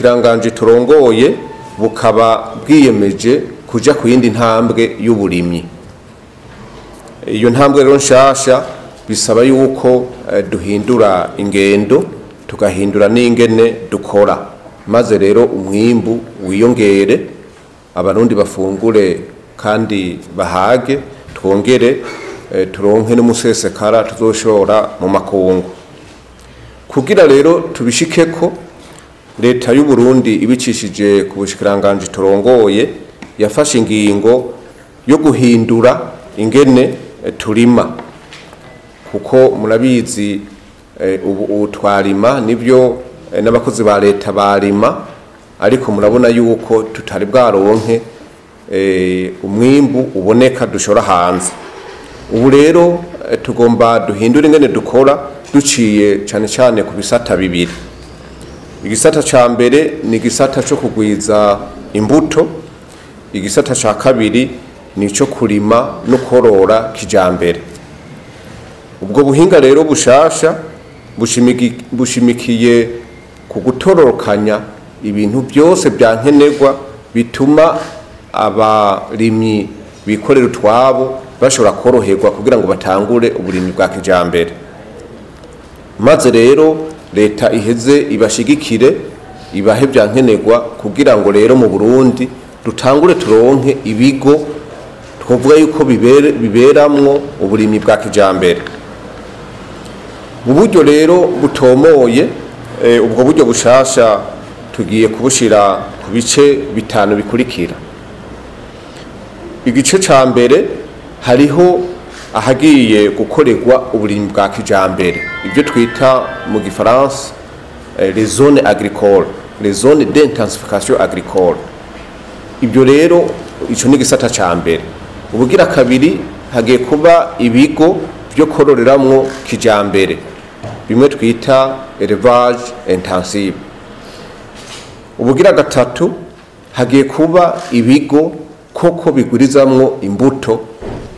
Ubushikiranganje turongoye bukaba bwiyemeje kuja ku yindi ntambwe y'uburimyi. Iyo ntambwe rero nshasha bisaba yuko duhindura ingendo, tugahindura n'ingene dukora, maze rero umwimbu wiyongere, Abarundi bafungure kandi bahage, twongere turonke n'umusesekara tuzoshora mu makungu. Kugira rero tubishikeko, leta y'u Burundi ibicishije ku bushikiranganje turongoye yafashe ingingo yo guhindura ingene turima, kuko murabizi ubu twarima nibyo n'abakozi ba leta barima, ariko murabona yuko tutari bwaronke umwimbu uboneka dushora hanze. Ubu rero tugomba duhindure ingene dukora duciye cyane cyane ku bisata bibiri. Igisata ca mbere ni igisata co kugwiza imbuto, igisata ca kabiri ni ico kurima no korora kijambere. Ubwo buhinga rero bushasha bushimikiye ku gutororokanya ibintu byose byankenerwa bituma abarimyi bikorera utwabo bashobora koroherwa kugira ngo batangure uburimyi bwa kijambere. Maze rero leta iheze ibashigikire, ibahe byankenerwa kugira ngo rero mu Burundi dutangure turonke ibigo twovuga yuko biberamwo uburimyi bwa kijambere. Mu buryo rero butomoye, ubwo buryo bushasha tugiye kubushira ku bice bitanu bikurikira. Igice ca mbere hariho ahagiye gukorerwa uburimyi bwa kijambere, ibyo twita mu gifaransa les zones agricoles, les zones d'intensification agricole. Ibyo rero ico ni igisata ca mbere. Ubugira kabiri hagiye kuba ibigo byo kororeramwo kijambere, bimwe twita élevage intensive. Ubugira gatatu hagiye kuba ibigo koko bigurizamwo imbuto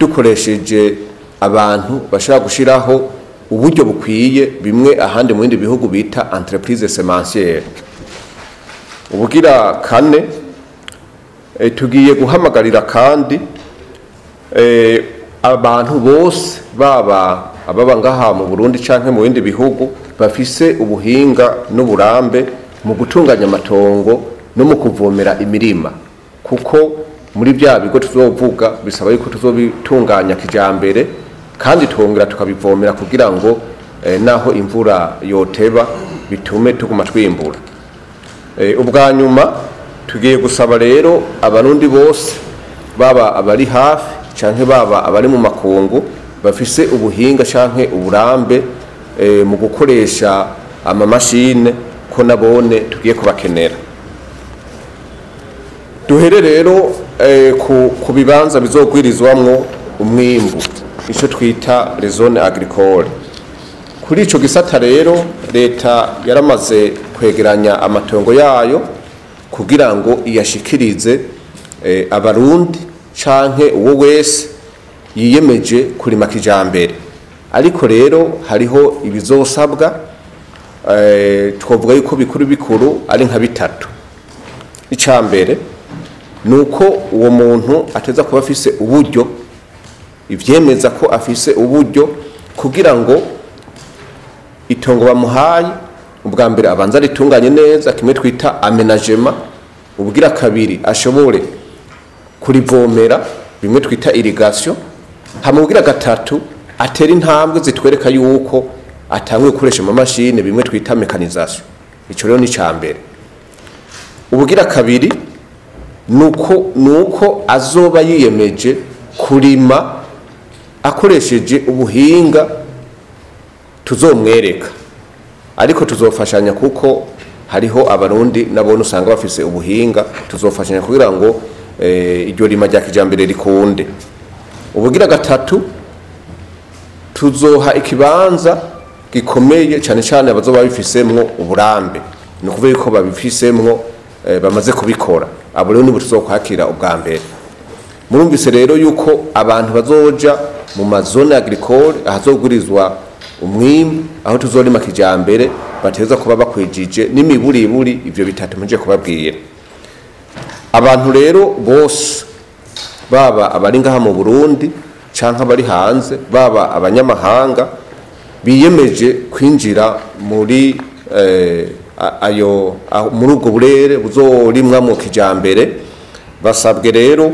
dukoresheje abantu bashobora gushiraho uburyo bukwiye, bimwe ahandi mu bindi bihugu bita entreprise semencière. Ubugira kane tugiye guhamagarira kandi abantu bose, baba ababa ngaha mu Burundi canke mu bindi bihugu, bafise ubuhinga n'uburambe mu gutunganya amatongo no mu kuvomera imirima, kuko muri bya bigo tuzovuga bisaba yuko tuzobitunganya kijambere kandi twongera tukabivomera kugira ngo naho imvura yoteba bitume tuguma twimbura. Ubwa nyuma tugiye gusaba rero Abarundi bose, baba abari hafi canke baba abari mu makungu, bafise ubuhinga canke uburambe mu gukoresha amamashine, ko nabone tugiye kubakenera. Duhere rero ku bibanza bizogwirizwamwo umwimbu, ico twita les zones agricoles. Kuri ico gisata rero leta yaramaze kwegeranya amatongo yayo kugira ngo iyashikirize Abarundi canke uwo wese yiyemeje kurima kijambere. Ariko rero hariho ibizosabwa, twovuga yuko bikuru bikuru ari nka bitatu. Ica mbere nuko uwo muntu ateza kuba afise uburyo, ivyemeza ko afise uburyo kugira ngo itongo bamuhaye ubwa mbere abanza ritunganye neza, kimwe twita aménagement. Ubugira kabiri ashobore kurivomera, bimwe twita irrigation. Hama ubugira gatatu atera intambwe zitwereka yuko atanguye gukoresha amamashine, bimwe twita mécanisation. Ico rero ni ca mbere. Ubugira kabiri nuko azoba yiyemeje kurima akoresheje ubuhinga tuzomwereka, ariko tuzofashanya kuko hariho Abarundi nabone usanga bafise ubuhinga, tuzofashanya kugira ngo iryo rima rya kijambere rikunde. Ubugira gatatu tuzoha ikibanza gikomeye cyane cyane abazoba babifisemwo uburambe, ni ukuvuga yuko babifisemwo bamaze kubikora, abo rero nibo tuzokwakira ubwa mbere. Murumvise rero yuko abantu bazoja mu mazone agricole ahazogurizwa umwimbu, aho tuzorima kijambere, bategerezwa kuba bakwijije n'imiburiburi ivyo bitatu muje kubabwira. Abantu rero bose, baba abari ngaha mu Burundi canke abari hanze, baba abanyamahanga biyemeje kwinjira muri ayo muri ubwo burere buzorimwamwo kijambere, basabwe rero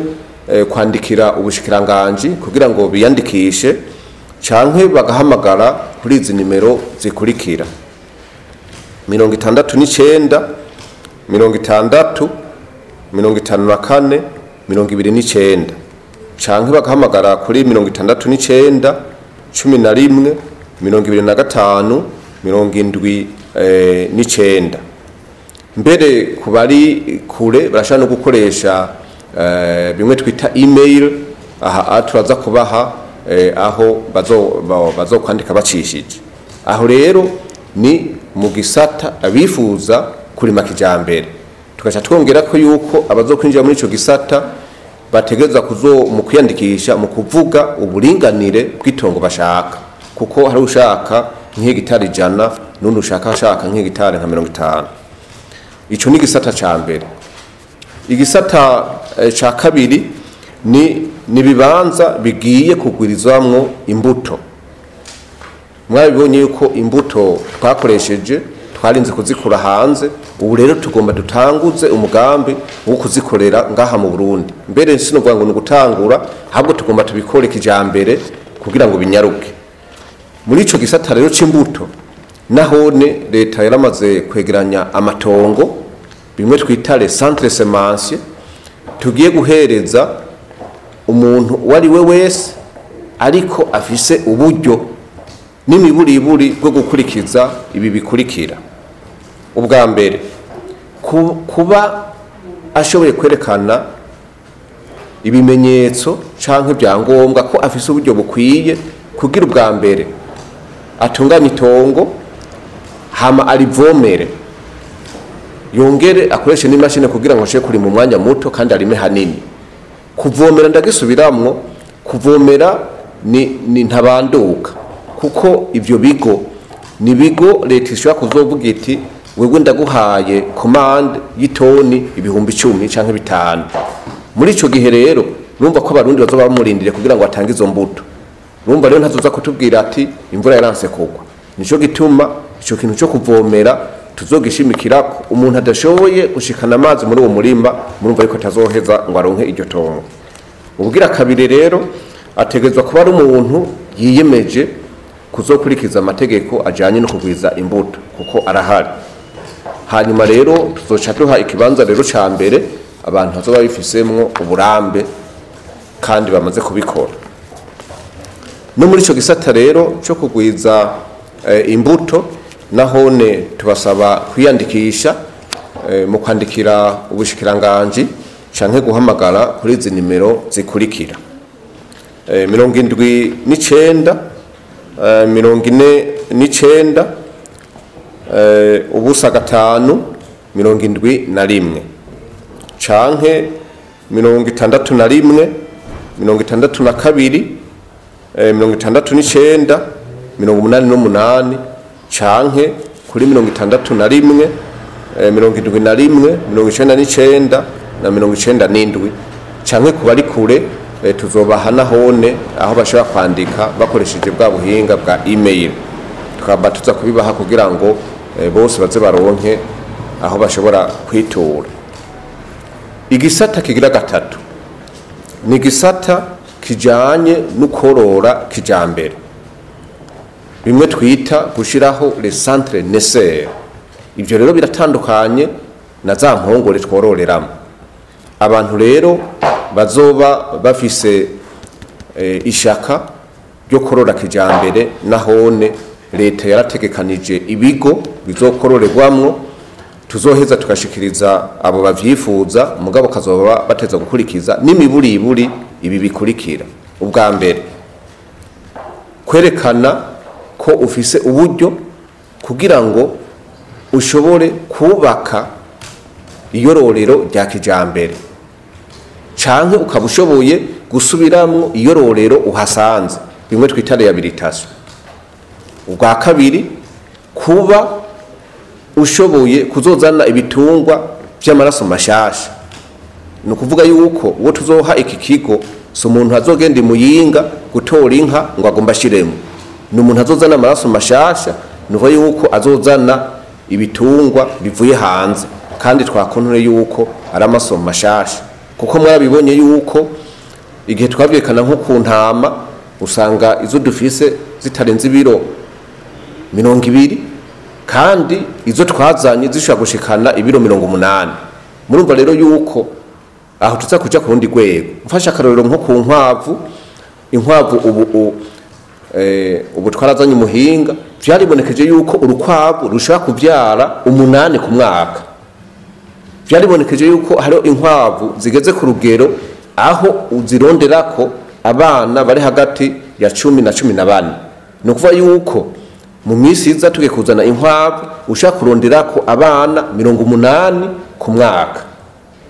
kwandikira ubushikiranganji kugira ngo biyandikishe, canke bagahamagara kuri izi nimero zikurikira: 69 60 54 29, canke bagahamagara kuri 69 11 25 79. Mbere ku bari kure barashobora no gukoresha bimwe twita email. Aha turaza kubaha aho bazokwandika bacishije. Aho rero ni mu gisata abifuza kurima kijambere. Tugaca twongera ko yuko abazokwinjira muri ico gisata bategerezwa kuzo mu kwiyandikisha mu kuvuga uburinganire bw'itongo bashaka, kuko hari ushaka nk'hegitari 100 n'undi ashaka nk'hegitari nka 50. Ico ni igisata ca mbere. Igisata ca kabiri ni nibibanza bigiye kugwirizwamwo imbuto. Mwabibonye yuko imbuto twakoresheje twarinze kuzikura hanze, ubu rero tugomba dutanguze umugambi wo kuzikorera ngaha mu Burundi. Mbere sinovuga ngo ni ugutangura, ahubwo tugomba tubikore kijambere kugira ngo binyaruke. Muri ico gisata rero c'imbuto nahone leta yaramaze kwegeranya amatongo, bimwe twita les centres semenciers, tugiye guhereza umuntu uwo ari we wese ariko afise uburyo n'imiburiburi bwo gukurikiza ibi bikurikira. Ubwa mbere, kuba ashoboye kwerekana ibimenyetso canke ibyangombwa ko afise uburyo bukwiye kugira ubwa mbere atunganye itongo, hama arivomere, yongere akoreshe n'imashini kugira ngo ashobore kurima umwanya muto kandi arime hanini. Kuvomera ndagisubiramwo, kuvomera ni ntabanduka, kuko ivyo bigo ni bigo leta ishobora kuzovuga iti wewe ndaguhaye commande y'itoni 10,000 canke 5. Muri ico gihe rero urumva ko abarundi bazoba bamurindiriye kugira ngo atange izo mbuto. Urumva rero ntazoza kutubwira ati imvura yaranse kugwa. Nico gituma ico kintu cyo kuvomera tuzogishimikirako. Umuntu adashoboye gushikana amazi muri uwo murima, murumva yuko atazoheza ngo aronke iryo tongo. Ubugira kabiri rero, ategerezwa kuba ari umuntu yiyemeje kuzokurikiza amategeko ajanye no kugwiza imbuto, kuko arahari. Hanyuma rero tuzoca duha ikibanza rero ca mbere abantu bazoba bifisemwo uburambe kandi bamaze kubikora. No muri ico gisata rero cyo kugwiza imbuto nahone tubasaba kwiyandikisha mu kwandikira ubushikiranganji canke guhamagara kuri izi nimero zikurikira: 79 49 0 5 71 canke 61 62 69 88 canke kuri 61 71 99 na 97, canke ku bari kure tuzobaha nahone aho bashobora kwandika bakoresheje bwa buhinga bwa email, tukaba tuza kubibaha kugira ngo bose baze baronke aho bashobora kwitura. Igisata kigira gatatu ni igisata kijanye no korora kijambere, bimwe twita gushiraho les centres nécessaires. Ivyo rero biratandukanye na za mpongore twororeramo. Abantu rero bazoba bafise ishaka ryo korora kijambere, nahone leta yarategekanije ibigo bizokororerwamwo, tuzoheza tugashikiriza abo bavyifuza, mugabo kazoba bateza gukurikiza n'imiburiburi ibi bikurikira. Ubwa mbere, kwerekana ko ufise uburyo kugira ngo ushobore kubaka iyororero rya kijambere, canke ukaba ushoboye gusubiramwo iyororero uhasanze, bimwe twita rehabilitation. Ubwa kabiri, kuba ushoboye kuzozana ibitungwa vy'amaraso mashasha. Ni ukuvuga yuko uwo tuzoha iki kigo si umuntu azogenda imuyinga gutora inka ngo agomba ashiremo, ni umuntu azozana amaraso mashasha. Ni ukuvuga yuko azozana ibitungwa bivuye hanze, kandi twakonore yuko ari amaso mashasha, kuko mwarabibonye yuko igihe twabyerekana nko ku ntama usanga izo dufise zitarenze ibiro 20, kandi izo twazanye zishobora gushikana ibiro 80. Murumva rero yuko aho tuza kuja ku rundi rwego. Mfashe akarorero nko ku nkwavu, inkwavu ubu twarazanye umuhinga, vyaribonekeje yuko urukwavu rushobora kuvyara 8 ku mwaka. Vyaribonekeje yuko hariho inkwavu zigeze ku rugero aho uzironderako abana bari hagati ya 10 na 14. Ni ukuvuga yuko mu minsi iza tugiye kuzana inkwavu ushaka kuronderako abana 80 ku mwaka.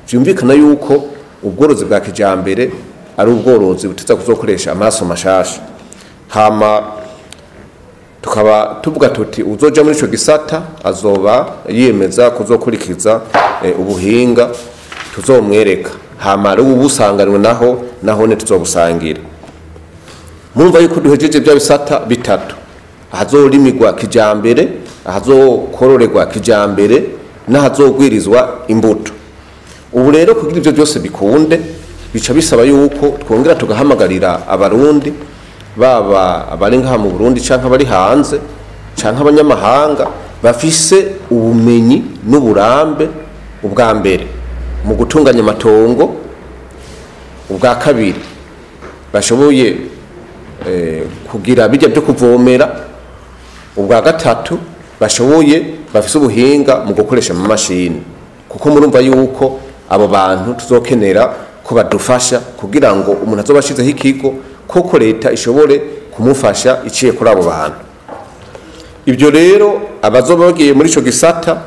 Vyumvikana yuko ubworozi bwa kijambere ari ubworozi buteza kuzokoresha amaraso mashasha. Hama tukaba tuvuga tuti uzoja muri ico gisata azoba yiyemeza kuzokurikiza ubuhinga tuzomwereka, hama ari ubusanganwe naho ne tuzobusangira. Murumva yuko duhejeje bya bisata bitatu: ahazorimirwa kijambere, ahazokororerwa kijambere, n'ahazogwirizwa imbuto. Ubu rero kugira ivyo byose bikunde, bica bisaba yuko twongera tugahamagarira abarundi, baba abari ngaha mu Burundi canke abari hanze canke abanyamahanga bafise ubumenyi n'uburambe, ubwa mbere mu gutunganya amatongo, ubwa kabiri bashoboye kugira bijya byo kuvomera, ubwa gatatu bashoboye bafise ubuhinga mu gukoresha amamashini, kuko murumva yuko abo bantu tuzokenera ko badufasha kugira ngo umuntu azoba ashizeho ikigo koko leta ishobore kumufasha iciye kuri abo bantu. Ibyo rero abazoba bagiye muri ico gisata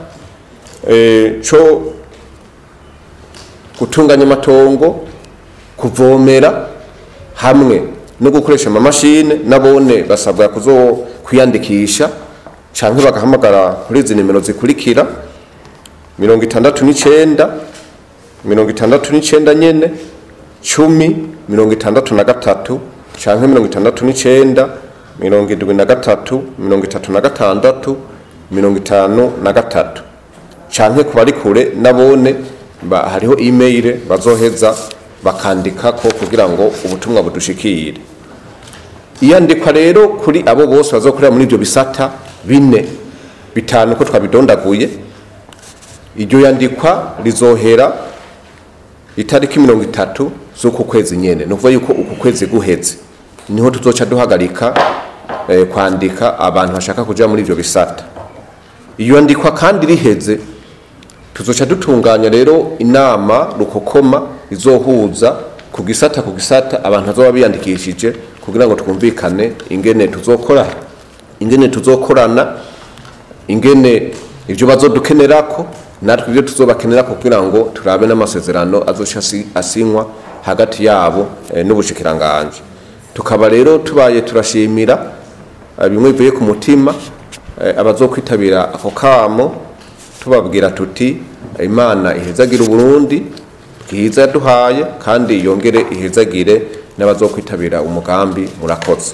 co gutunganya amatongo, kuvomera hamwe no gukoresha amamashini, nabone basabwa kuzo kwiyandikisha canke bagahamagara kuri izi nimero zikurikira: 69 69 nyene 10 63 canke 69 73 36 53, canke kubari kure nabone hariho email bazoheza bakandikako kugira ngo ubutumwa budushikire. Iyandikwa rero kuri abo bose bazokorera muri ibyo bisata 4 5 ko twabidondaguye, iryo yandikwa rizohera itariki 30 z'uku kwezi nyene. Ni ukuvuga yuko uku kwezi guheze niho tuzoca duhagarika kwandika abantu bashaka kuja muri ivyo bisata. Iyo yandikwa kandi riheze, tuzoca dutunganya rero inama rukokoma izohuza ku gisata ku gisata abantu bazoba biyandikishije, kugira ngo twumvikane ingene tuzokora, ingene tuzokorana, ingene ivyo bazodukenerako natwe ibyo tuzobakenerako, kugira ngo turabe n'amasezerano azoca asinywa hagati yabo n'ubushikiranganje. Tukaba rero tubaye turashimira bimwe bivuye ku mutima abazokwitabira ako kamo, tubabwira tuti Imana ihezagire Uburundi bwiza yaduhaye, kandi yongere ihezagire n'abazokwitabira umugambi. Murakoze.